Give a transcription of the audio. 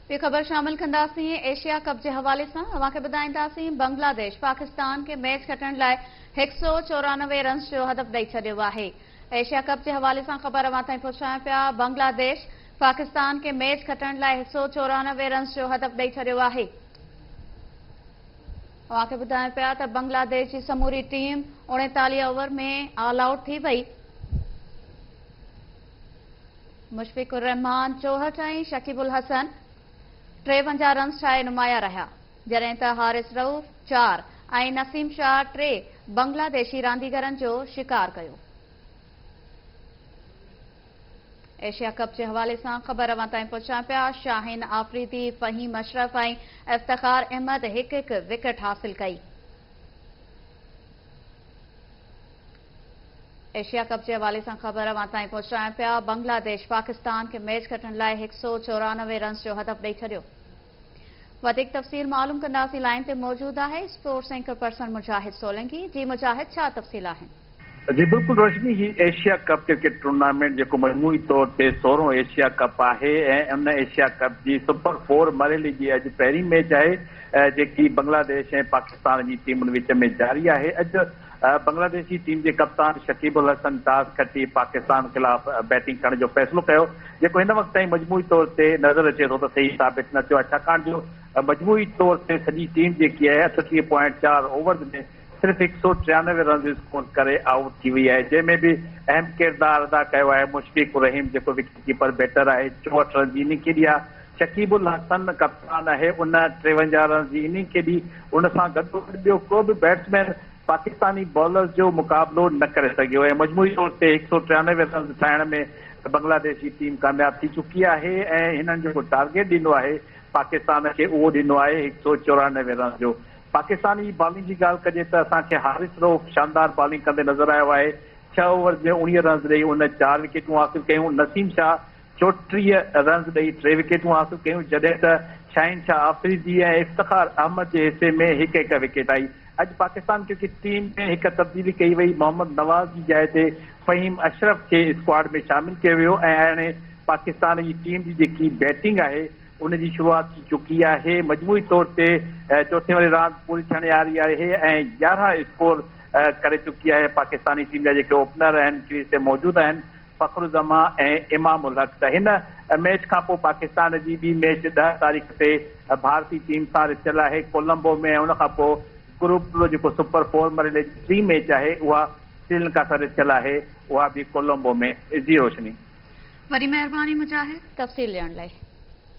ٻي خبر شامل ڪنداسين ايشيا ڪپ جي حوالي سان اوهان کي ٻڌائينداسين بنگلاديش پاڪستان کي ميچ کٽڻ لاء 194 رنز جو هدف ڏئي ڇڏيو آهي. ايشيا ڪپ جي حوالي سان خبر اوهان تائين پهچايون پيا بنگلاديش پاڪستان کي ميچ کٽڻ لاء 194 رنز جو هدف ڏئي ڇڏيو آهي. اوهان کي ٻڌايون پيا ته بنگلاديش جي سموري ٽيم 39 اوور ۾ آل آئوٽ ٿي وئي. مشفيق الرحمان 64 ۽ شڪيب الحسن 53 رنز ٺاهي نمايان رهيا، جڏهن ته حارث رئوف 4 ۽ نسيم شاهه 3 بنگلاديشي رانديگرن جو شڪار ڪيو. ايشيا ڪپ جي حوالي سان خبر اوهان تائين پهچايون پيا، شاهين آفريدي، فهيم اشرف ۽ افتخار احمد هڪ هڪ وڪيٽ حاصل ڪئي. ايشيا ڪپ جي حوالي سان خبر اوهان تائين پهچايون پيا، بنگلاديش پاڪستان کي ميچ کٽڻ لاء 194 رنز جو هدف ڏئي ڇڏيو. وڌيڪ تفصيل معلوم ڪنداسين، لائين تي موجود آهي sports anchor person Mujahid Solangi. جي مجاهد ڇا تفصيل آهن؟ جي بلڪل روشني، هي ايشيا ڪپ ڪرڪيٽ ٽورنامينٽ جيڪو مجموعي طور تي 16 ايشيا ڪپ آهي ۽ ان ايشيا ڪپ جي سپر فور مرحلي جي اڄ پهرين ميچ آهي جيڪي بنگلاديش ۽ پاڪستان جي ٽيمن وچ ۾ جاري آهي. اڄ بنگلاديشي ٽيم جي ڪپتان شڪيب الحسن ٽاس کٽي پاڪستان خلاف بيٽنگ ڪرڻ جو فيصلو ڪيو جيڪو هن وقت تائين مجموعي طور تي نظر اچي ٿو ته صحيح ثابت نه ٿيو آهي ڇاڪاڻ جو مجموعي طور تي سڄي ٽيم جيڪي آهي 38.4 اوورز ۾ صرف 193 رنز اسڪور ڪري آئوٽ ٿي وئي آهي جنهن ۾ به اهم ڪردار ادا ڪيو آهي مشفيق الرحيم جيڪو وڪيٽ ڪيپر بيٽر آهي 64 رنز جي اننگ کيڏي آهي شڪيب الحسن ڪپتان آهي ان 53 رنز جي اننگ کيڏي ان سان گڏوگڏ ٻيو ڪو به بيٽسمين پاڪستاني بالرز جو مقابلو نه ڪري سگهيو ۽ مجموعي طور تي 193 رنز ٺاهڻ ۾ بنگلاديش جي ٽيم ڪامياب ٿي چڪي آهي ۽ هنن جيڪو ٽارگيٽ ڏنو آهي پاڪستان کي اهو ڏنو آهي 194 رنز جو. پاڪستاني بالنگ جي ڳالهه ڪجي ته اسان کي حارث رئوف شاندار بالنگ ڪندي نظر آيو آهي 6 اوورز ۾ 19 رنز ڏئي ان 4 وڪيٽون حاصل ڪيون نسيم شاهه 34 رنز ڏئي 3 وڪيٽون حاصل ڪيون، جڏهن ته شاهين شاهه آفريدي ۽ افتخار احمد جي حصي ۾ هڪ هڪ وڪيٽ آئي. اڄ پاڪستان ڪرڪيٽ ٽيم ۾ هڪ تبديلي ڪئي وئي، محمد نواز جي جاء تي فهيم اشرف کي اسڪواڊ ۾ شامل ڪيو ويو ۽ هاڻي پاڪستان جي ٽيم جي جيڪي بيٽنگ آهي ان جي شروعات ٿي چڪي آهي، مجموعي طور تي چوٿين واري راند پوري ٿيڻ واري آهي ۽ 11 اسڪور ڪري چڪي آهي، پاڪستاني ٽيم جا جيڪي اوپنر آهن ڪريز تي موجود آهن. فخر الزمان ۽ امام الحق ته هن ميچ کانپوء پاڪستان جي ٻي ميچ 10 تاريخ تي ڀارتي ٽيم سان رٿيل آهي ڪولمبو ۾ ۽ ان کانپوء گروپ جو جيڪو سپر فور مرحلي جي ٽين ميچ آهي اها سريلنڪا سان رٿيل آهي اها به ڪولمبو ۾. جي روشني. وڏي مهرباني مجاهد تفصيل ڏيڻ لاء.